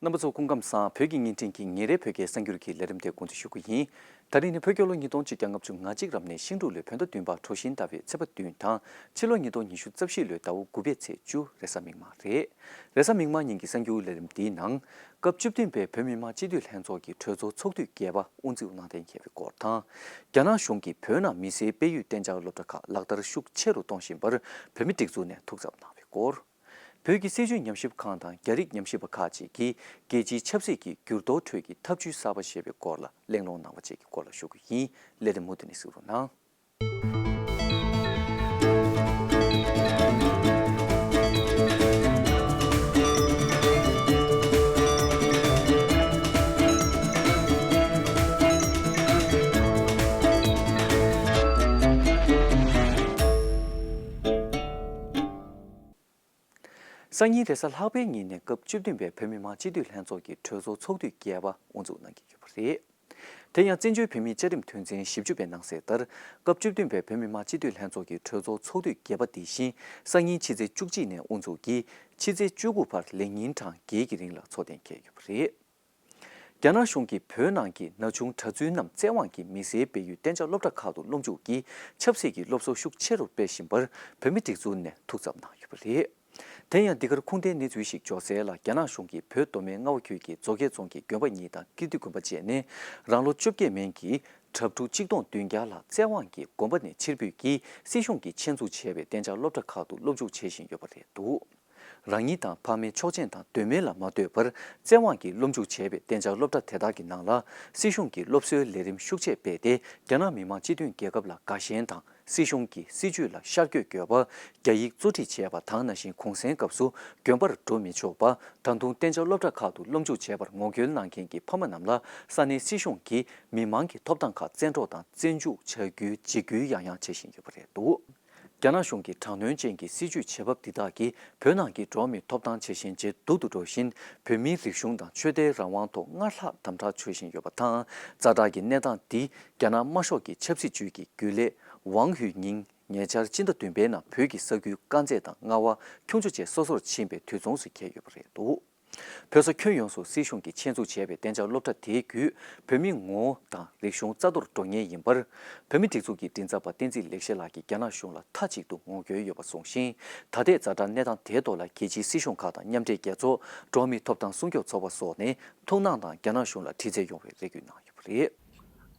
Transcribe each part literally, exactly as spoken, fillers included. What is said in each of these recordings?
རྣམ་པ་ཚོ་སྐུ་ཁམས་བཟང་། བོད་ཀྱི་བརྙན་འཕྲིན་གྱི་ཉིན་རེའི་བོད་སྐད་གསར་འགྱུར་གྱི་ལས་རིམ་དེ་འགོ་འཛུགས་ཞུ་གི་ཡིན། ད་རིང་ནི་བོད་རྒྱལ་ལོ་ཉིས་སྟོང་ཆིག་བརྒྱ་ལྔ་བཅུ་ང་གཅིག་རབ་གནས་ཤིང་འབྲུག་ལོའི་བོད་ཟླ་བདུན་པ་གྲོ་བཞིན་ཟླ་བའི་ཚེས་པ་བདུན་དང་ཕྱི་ལོ་ཉིས་སྟོང་ཉི་ཤུ་རྩ་བཞི་ལོའི་ཟླ་བ་དགུ་པའི་ཚེས་བཅུ་རེས་གཟའ་མིག་དམར་རེད། རེས་གཟའ་མིག་དམར་ཉིན་གྱི་གསར་འགྱུར་ལས་རིམ་འདིའི་ནང་། སྐབས་བཅུ་བདུན་པའི་བོད་མི་མང་སྤྱི་འཐུས་ལྷན་ཚོགས་ཀྱི་གྲོས་ཚོགས་ཚོགས་དུས་བརྒྱད་པ་དབུ་འཛུགས་གནང་གཏན་འཁེལ་བའི་སྐོར་དང་། རྒྱ་ནག་གཞུང་གིས་བོད་ནང་མི་སེར་སྤེལ་ཡུལ་གཏན་འཇགས་སློབ་གྲྭ་ཁག་ལག་བསྟར་ཤུགས་ཆེ་རུ་གཏོང་བཞིན་པར་བོད་མི་སྒྲིག་འཛུགས་ནས་ཐུགས་འཚབ་གནང་བའི་སྐོར། བོད་ཀྱི་སྲིད་བྱུས་ཉམས་ཞིབ་ཁང་དང་རྒྱ་རིགས་ཉམས་ཞིབ་པ་ཁག་ཅིག་གིས་རྒྱལ་སྤྱིའི་ཆབ་སྲིད་ཀྱི་འགྱུར་ལྡོག་ཁྲོད་ཀྱི་ཐབས་ཇུས་གསར་པ་ཞེས་པའི་སྐོར་ལ་གླེང་སློང་གནང་བ་བཅས་ཀྱི་སྐོར་ལ་ཞུ་གི་ཡིན། ལས་རིམ་མུ་མཐུད་ནས་གཟིགས་རོགས་གནང་། སང་ཉིན་རེས་གཟའ་ལྷག་པའི་ཉིན་ནས་སྐབས་བཅུ་བདུན་པའི་བོད་མི་མང་སྤྱི་འཐུས་ལྷན་ཚོགས་ཀྱི་གྲོས་ཚོགས་ཚོགས་དུས་བརྒྱད་པ་དབུ་འཛུགས་གནང་གི་ཡོད་པ་རེད། དེ་ཡང་བཙན་བྱོལ་བོད་མིའི་བཅའ་ཁྲིམས་དོན་ཚན་བཞི་བཅུ་པའི་ནང་གསལ་ལྟར། སྐབས་བཅུ་བདུན་པའི་བོད་མི་མང་སྤྱི་འཐུས་ལྷན་ཚོགས་ཀྱི་གྲོས་ཚོགས་ཚོགས་དུས་བརྒྱད་པ་འདི་བཞིན་སང་ཉིན་ཕྱི་ཚེས་བཅུ་གཅིག་ནས་དབུ་འཛུགས་ཀྱིས་ཕྱི་ཚེས་བཅུ་དགུ་བར་ལས་ཉིན་གྲངས་བརྒྱད་ཀྱི་རིང་ལ་འཚོགས་གཏན་འཁེལ་ཡོད་པ་རེད། རྒྱ་ནག་གཞུང་གིས་བོད་ནང་གི་ན་ཆུང་གྲྭ་བཙུན་རྣམས་བཙན་དབང་གིས་མི་སེར་སྤེལ་ཡུལ་གཏན་འཇགས་སློབ་གྲྭ་ཁག་ཏུ་སློབ་འཇུག་གིས་ཆབ་སྲིད་ཀྱི་སློབ་གསོ་ཤུགས་ཆེ་རུ་སྤེལ་བཞིན་པར་བོད་མི་སྒྲིག་འཛུགས་ནས་ཐུགས་འཚབ་གནང་ཡོད་པ་རེད། དེ་ཡང་འདི་གར་ཁུངས་ལྡན་གནས་ཚུལ་ཞིག་འབྱོར་གསལ་ལ། རྒྱ་ནག་གཞུང་གིས་བོད་མདོ་སྨད་རྔ་བ་ཁུལ་གྱི་མཛོ་སྐྱེས་རྫོང་གི་དགོན་པ་གཉིས་དང་ཀིརྟི་དགོན་པ་བཅས་ནས་རང་ལོ་བཅོ་བརྒྱད་མན་གྱི་གྲྭ་ཕྲུག་གཅིག་སྟོང་བདུན་བརྒྱ་ལྷག་བཙན་དབང་གིས་དགོན་པ་ནས་ཕྱིར་འབུད་ཀྱིས་སྲིད་གཞུང་གིས་ཆེད་འཛུགས་བྱས་པའི་གཏན་འཇགས་སློབ་གྲྭ་ཁག་ཏུ་སློབ་འཇུག་བྱེད་བཞིན་ཡོད་པ་རེད་འདུག་རང་ཉིད་དང་ཕ་མའི་ཆོག་མཆན་དང་སྡོད་མལ་ལ་མ་ལྟོས་པར་བཙན་དབང་གིས་སློབ་འཇུག་བྱས་པའི་གཏན་འཇགས་སློབ་གྲྭ་དེ་དག་གི་ནང་ལ་སྲིད་གཞུང་གིས་སློབ་གསོའི་ལས་རིམ་ཤུགས་ཆེ་སྤེལ་ཏེ། རྒྱ་ནག་མི་དམངས་སྤྱི་མཐུན་རྒྱལ་ཁབ་ལ་དགའ་ཞེན་དང་། སྲིད་གཞུང་གི་སྲིད་བྱུས་ལ་ཤར་བསྐྱོད་དགོས་པ། རྒྱ་ཡིག་གཙོ་ཁྲིད་བྱས་པ་དང་། ན་ནིང་གུང་སེང་སྐབས་སུ་དགོན་པར་འགྲོ་མི་ཆོག་པ། ད་དུང་གཏན་འཇགས་སློབ་གྲྭ་ཁག་ཏུ་སློབ་འཇུག་བྱས་པར་ངོ་རྒོལ་གནང་མཁན་གྱི་ཕ་མ་རྣམས་ལ་ས་གནས་སྲིད་གཞུང་གིས་མི་མང་གི་ཐོབ་ཐང་ཁག་བཙན་འཕྲོག་དང་བཙོན་འཇུག་བྱ་རྒྱུའི་འཇིགས་སྐུལ་ཡང་ཡང་བྱེད་བཞིན་ཡོད་པ་རེད་འདུག་རྒྱ་ནག་གཞུང་གི་དྲག་གནོན་ཅན་གྱི་སྲིད་བྱུས་བྱེད་བབ་འདི་དག་གིས་བོད་ནང་གི་འགྲོ་བ་མིའི་ཐོབ་ཐང་ཇེ་ཞན་ཇེ་སྡུག་ཏུ་འགྲོ་བཞིན། བོད་མིའི་རིག་གཞུང་དང་ཆོས་དད་རང་དབང་ཐོག་སྔར་ལྷག་དམ་དྲག་འཆར་བཞིན་ཡོད་པ་དང་། ཛ་དྲག་གི་གནས་སྟངས་འདིས་རྒྱ་ནག་དམར་ཤོག་གི་ཆབ་སྲིད་བཅུད་ཀྱི་རྒྱུན་ལས་ཝང་ཧུའེ་ཉིང་ཉེ་ཆར་སྤྱི་ཟླ་བདུན་པའི་ནང་བོད་ཀྱི་ས་ཁུལ་དཀར་མཛེས་དང་རྔ་བ། ཁྱུང་མཆུ་བཅས་སོ་སོར་ཕྱིན་པའི་དུས་མཚུངས་སུ་འཁེལ་ཡོད་པ་རེད་འདུག་བོད་ས་ཁྱོན་ཡོངས་སུ་སྲིད་གཞུང་གིས་ཆེད་འཛུགས་བྱས་པའི་གཏན་འཇགས་སློབ་གྲྭ་དེའི་བརྒྱུད་བོད་མིའི་ངོ་བོ་དང་རིག་གཞུང་རྩ་གཏོར་འགྲོ་ངེས་ཡིན་པར། བོད་མི་སྒྲིག་འཛུགས་ཀྱི་མགྲིན་ཚབ་པ་བསྟན་འཛིན་ལེགས་བཤད་ལགས་ཀྱིས་རྒྱ་ནག་གཞུང་ལ་མཐའ་གཅིག་ཏུ་ངོ་རྒོལ་ཡོད་པ་གསུངས་ཤིང་། ད་ལྟའི་ཛ་དྲག་གནས་སྟངས་དེའི་ཐོག་ལ་རྒྱལ་སྤྱིའི་སྲིད་གཞུང་ཁག་དང་མཉམ་འབྲེལ་རྒྱལ་ཚོགས། འགྲོ་བ་མིའི་ཐོབ་ཐང་སྲུང་སྐྱོབ་ཚོགས་པ་སོགས་ནས་ཐུགས་སྣང་དང་རྒྱ་ནག་གཞུང་ལ་དྲི་རྩད་ཡོང་བའི་རེ་སྐུལ་གནང་ཡོད་པ་རེད།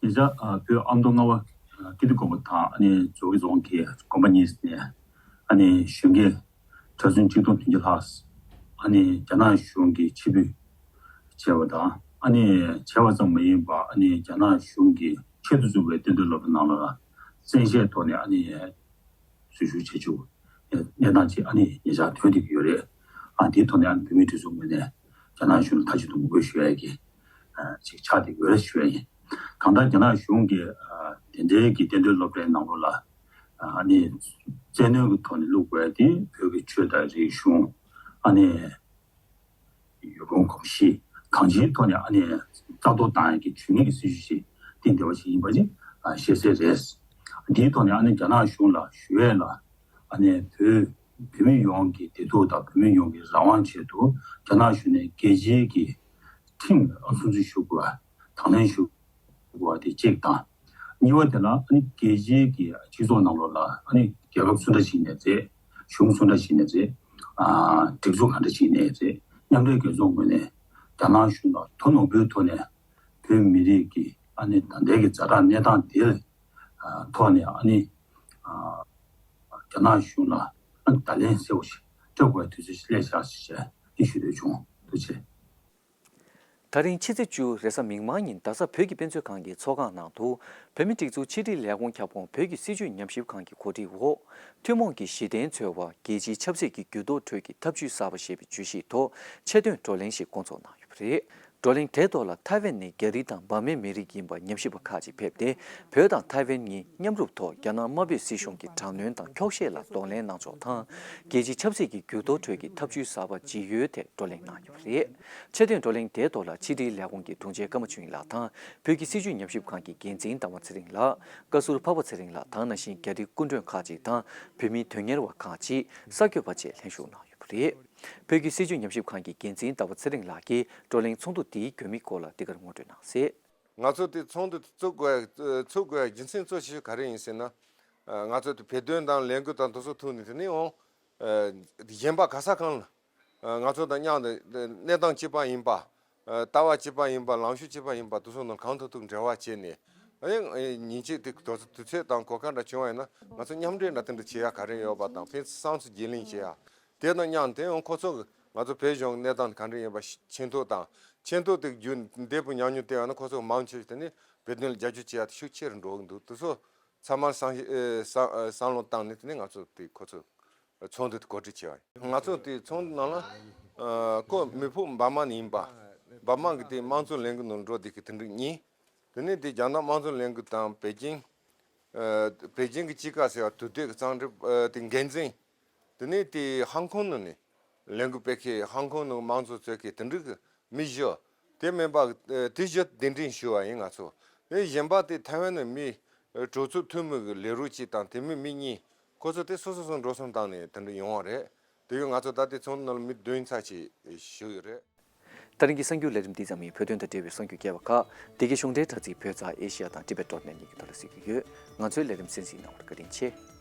ཉེ་ཆར་ཨ་བོད་ཨ་མདོ་རྔ་བ་ཨ་ཀིརྟི་དགོན་པ་དང་ཨ་ནི་མཛོ་སྐྱེས་རྫོང་གི་དགོན་པ་གཉིས་ནས་ཨ་ནི་གཞོན་སྐྱེས་གྲྭ་བཙུན་གཅིག་སྟོང་བདུན་བརྒྱ་ལྷག་ཨ་ནི་རྒྱ་ནག་གཞུང་གིས་ཕྱིར་འབུད་བྱས་པ་དང་། ཨ་ནི་བྱས་པ་ཙམ་མ་ཡིན་པར་ཨ་ནི་རྒྱ་ནག་གཞུང་གིས་ཆེད་དུ་བཙུགས་པའི་གཏན་སྡོད་སློབ་གྲྭ་ནང་ལ་བཙན་ཤེད་ཐོག་ནས་ཨ་ནི་འཛུལ་ཞུགས་བྱེད་བཅུག་གནས་སྟངས་ཅིག་ཨ་ནི་ཉེ་ཆར་ཐོན་བསྡད་ཀྱི་ཡོད་རེད། ཨ་དེའི་ཐོག་ནས་ཨ་ནི་བོད་མིའི་སྒྲིག་འཛུགས་ངོས་ནས་རྒྱ་ནག་གཞུང་ལ་མཐའ་གཅིག་ཏུ་ངོ་རྒོལ་ཞུ་ཡ་གི་ཨ་ཅིག་ཆགས་བསྡད་ཀྱི་ཡོད་རེད་ཞུ་ཡ་ཡིན། གང་ལྟར་རྒྱ་ནག་གཞུང་གིས་ཨ་དེ་འདྲའི་གི་གཏན་སྡོད་སློབ་གྲྭའི་ནང་ལོགས་ལ་ཨ་ནི་བཙན་གནོན་གྱི་ཐོག་ནས་བླུག་དགོས་ཏེ། བོད་ཀྱི་ཆོས་དང་རིག་གཞུང་ཨ་ནི་ཡུལ་ལུང་གོམས་གཤིས་གང་ཅིའི་ཐོག་ནས་ཨ་ནི་རྩ་གཏོར་བཏང་ཡག་གི་ཇུས་ངན་གྱི་སྲིད་བྱུས་ཤིག་བཏིང་བསྡད་པ་ཞིག་ཡིན་པ་ཅིག་ཨ་ཤེས་གསལ་རེད། འདིའི་ཐོག་ནས་ཨ་ནི་རྒྱ་ནག་གཞུང་ལ་ཞུ་ཡས་ལ་ཨ་ནི་བོད་བོད་མི་ཡོངས་ཀྱི་བདེ་སྡུག་དང་བོད་མི་ཡོངས་ཀྱི་རང་དབང་ཆེད་དུ་རྒྱ་ནག་གཞུང་ནས་རྒྱལ་སྤྱིའི་གི་ཁྲིམས་ཨ་སྲུང་བརྩི་ཞུ་དགོས་པ་དང་ལེན་ཞུ་དགོས་པ་དེ་གཅིག་དང་། གཉིས་པ་དེ་ལ་ཨ་ནི་རྒྱལ་སྤྱིའི་གི་སྤྱི་ཚོགས་ནང་ལོགས་ལ་ཨ་ནི་རྒྱལ་ཁབ་སུ་འདྲ་ཞིག་ནས་རེད། གཞུང་སུ་འདྲ་ཞིག་ནས་རེད། ཨ་སྒྲིག་འཛུགས་ག་འདྲ་ཞིག་ནས་རེད། མཉམ་འབྲེལ་རྒྱལ་ཚོགས་ངོས་ནས་རྒྱ་ནག་གཞུང་ལ་དོ་ནོར་བུའི་ཐོག་ནས་བོད་མི་རིགས་ཀྱི་ཨ་ནི་ད་ལྟའི་གི་ཛ་དྲག་གནས་སྟངས་དེ་ཨ་ཐོག་ནས་ཨ་ནི་ཨ་རྒྱ་ནག་གཞུང་ལ་ཨ་ནི་བརྡ་ལན་གསལ་པོ་ཞིག་སྤྲོད་དགོས་དུས་ཚོད་ཞིག་སླེབས་ཤག་ཅེས་ཞུ་འདོད་བྱུང་། ཐུགས་རྗེ་ཆེ། ད་རིང་ཕྱི་ཚེས་བཅུ་རེས་གཟའ་མིག་དམར་ཉིན་རྡ་ས་བོད་ཀྱི་དཔེ་མཛོད་ཁང་གི་ཚོགས་ཁང་ནང་དུ་བོད་མིའི་སྒྲིག་འཛུགས་ཕྱི་དྲིལ་ལས་ཁུངས་ཁྱབ་ཁོངས་བོད་ཀྱི་སྲིད་བྱུས་ཉམས་ཞིབ་ཁང་གི་གོ་སྒྲིག་འོག་ཐུན་མོང་གི་གཞི་རྟེན་འཚོལ་བ། རྒྱལ་སྤྱིའི་ཆབ་སྲིད་ཀྱི་འགྱུར་ལྡོག་ཁྲོད་ཀྱི་ཐབས་ཇུས་གསར་པ་ཞེས་པའི་བརྗོད་གཞིའི་ཐོག་ཆེད་དོན་བགྲོ་གླེང་ཞིག་འགོ་འཛུགས་གནང་ཡོད་པ་རེད། བགྲོ་གླེང་དེའི་ཐོག་ལ་ཐའེ་ཝན་ནས་རྒྱ་རིགས་དང་འབར་མའི་མི་རིགས་ཡིན་པ་ཉམས་ཞིབ་པ་ཁག་ཅིག་ཕེབས་ཏེ། བོད་དང་ཐའེ་ཝན་གཉིས་མཉམ་རུབ་ཐོག་རྒྱ་ནག་དམར་པོའི་སྲིད་གཞུང་གི་དྲག་གནོན་དང་འཁྱོག་བཤད་ལ་གདོང་ལེན་གནང་ཕྱོགས་དང་། རྒྱལ་སྤྱིའི་ཆབ་སྲིད་ཀྱི་འགྱུར་ལྡོག་ཁྲོད་ཀྱི་ཐབས་ཇུས་གསར་པ་ཇི་ཡོད་ཐད་བགྲོ་གླེང་གནང་ཡོད་པ་རེད། ཆེད་དོན་བགྲོ་གླེང་དེའི་ཐོག་ལ་ཕྱི་དྲིལ་ལས་ཁུངས་ཀྱི་དྲུང་ཆེ་ཀརྨ་ཆོས་དབྱིངས་ལགས་དང་། བོད་ཀྱི་སྲིད་བྱུས་ཉམས་ཞིབ་ཁང་གི་འགན་འཛིན་ཟླ་བ་ཚེ་རིང་ལགས། བཀའ་ཟུར་འཕགས་པ་ཚེ་རིང་ལགས་དང་། ན་ནིང་རྒྱ་རིགས་སྐུ་མགྲོན་ཁག་ཅིག་དང་། བོད་མིའི་དོན་གཉེར་བ་ཁག་ཅིག་གསར་འགོད་པ་བཅས་ལྷན་ཞུགས་གནང་ཡོད་པ་རེད། བོད་ཀྱི་སྲིད་བྱུས་ཉམས་ཞིབ་ཁང་གི་འགན་འཛིན་ཟླ་བ་ཚེ་རིང་ལགས་ཀྱིས་བགྲོ་གླེང་ཚོགས་འདུ་དེའི་དགོས་དམིགས་སྐོར་ལ་འདི་གར་ངོ་སྤྲོད་གནང་གསལ། ང་ཚོ་དེ་ཚོགས་འདུ་དེ་བཙུགས་དགོས་ཡ་ཚུགས་དགོས་ཡ་རྒྱུ་མཚན་གཙོ་ཆེ་ཤོས་ག་རེ་ཡིན་ཟེར་ན། ང་ཚོ་དེ་བོད་དོན་དང་ལས་འགུལ་དང་དེ་ཚོ་ཐུག་ནས་དེ་ནས་འོང་གཞན་པ་ག་ས་གང་ལ་ང་ཚོ་དང་མཉམ་དུ་གནས་སྟངས་གཅིག་པ་ཡིན་པ། ལྟ་བ་གཅིག་པ་ཡིན་པ། ལངས་ཕྱོགས་གཅིག་པ་ཡིན་པ་དེ་ཚོ་ནང་གང་ཐུབ་ཐུབ་འབྲེལ་བ་བྱས་ནས། ཨ་ནི་ཉིན་གཅིག་དེ་དུས་ཚོད་དང་གོ་སྐབས་འདྲ་བྱུང་བ་ཡིན་ན་ང་ཚོ་མཉམ་འབྲེལ་འདྲ་དེ་འདྲ་བྱེད་ཡ་ག་རེ་ཡོད་པ་དང་ཕན་ཚུན་བསམ་ཚུལ་བརྗེ་ལེན་བྱེད་ཡ། དེ་དང་མཉམ་དུ་ཡང་ཁོ་ཚོ་གི་ང་ཚོ་བོད་གཞུང་གི་གནས་སྟངས་ག་འདྲ་ཡིན་པ་ཤེས་མཁྱེན་རྟོགས་དང་། མཁྱེན་རྟོགས་དེ་རྒྱུན་འདེབས་པོ་ཉམས་མྱོང་བལྟས་པ་ན་ཁོ་ཚོ་མང་ཆེ་ཤོས་དེ་ནི་བོད་དོན་ལ་རྒྱབ་སྐྱོར་བྱེད་ཡ་དེ་ཤུགས་ཆེ་རུ་འགྲོ་གི་འདུག་དེ་ཚོ་ཚང་མར་བསམ་ཤེས་ཨེ་བསམ་ཨེ་བསམ་བློ་བཏང་ནས་དེ་ནི་ང་ཚོ་དེ་ཁོ་ཚོ་ཚོགས་འདུ་དེ་གོ་སྒྲིག་བྱས་པ་ཡིན། ང་ཚོ་དེ་ཚོགས་འདུ་ནང་ལ་ཨ་ཁོ་མི་ཕུགས་འབར་མ་ནས་ཡིན་པ། འབར་མ་གི་དེ་དམངས་གཙོ་ལས་འགུལ་ནང་འགྲོ་བསྡད་མཁན་དེ་འདྲ་གཉིས། དེ་ནས་དེ་རྒྱ་ནག་དམངས་གཙོ་ལས་འགུལ་དང་པེ་ཅིང་། ཨ་པེ་ཅིང་གི་དཔྱིད་ཀ་ཟེར་བ་དུས་དེབ་ཀྱི་གཙང་སྦྲ་ཨ་དེ་འགན་འཛིན། དེ་ནས་དེ་ཧང་ཀོང་ནང་ནས་ལས་འགུལ་སྤེལ་མཁན། ཧང་ཀོང་ནང་དམངས་གཙོ་རྩོད་མཁན་དེ་འདྲ་གི་མི་བཞི། དེ་མིན་པ་དེ་བཞི་གདན་འདྲེན་ཞུས་པ་ཡིན་ང་ཚོ། དེ་གཞན་པ་དེ་ཐའེ་ཝན་ནས་མི་གྲོས་ཚོགས་འཐུས་མི་གི་ལས་རོགས་གཅིག་དང་དེ་མིན་མི་གཉིས། ཁོ་ཚོ་དེ་སོ་སོ་སོ་འགྲོ་སོང་བཏང་ནས་དེ་འདྲ་ཡོང་བ་རེད། དེ་ཡང་ང་ཚོ་ད་ལྟའི་ཚོགས་འདུ་ནང་ལ་མི་བདུན་ཙམ་ཞིག་ཞུགས་ཡོད་རེད། ད་རིང་གི་གསར་འགྱུར་ལས་རིམ་འདི་ཙམ་ཡིན། བོད་དོན་དང་འབྲེལ་བའི་གསར་འགྱུར་རྒྱས་པ་ཁག་འདི་གའི་གཞུང་འབྲེལ་དྲ་ཚིགས་བོད་རྩ་ཨེ་ཤི་ཡ་དང་ཊི་བེ་ཊི་ཌོཊ་ནེ་ཊི་གཉིས་ཀྱི་ཐོག་ལ་གཟིགས་ཀྱི་ཡོད། ང་ཚོའི་ལས་རིམ་གསན་གཟིགས་གནང་བར་བཀའ་དྲིན་ཆེ།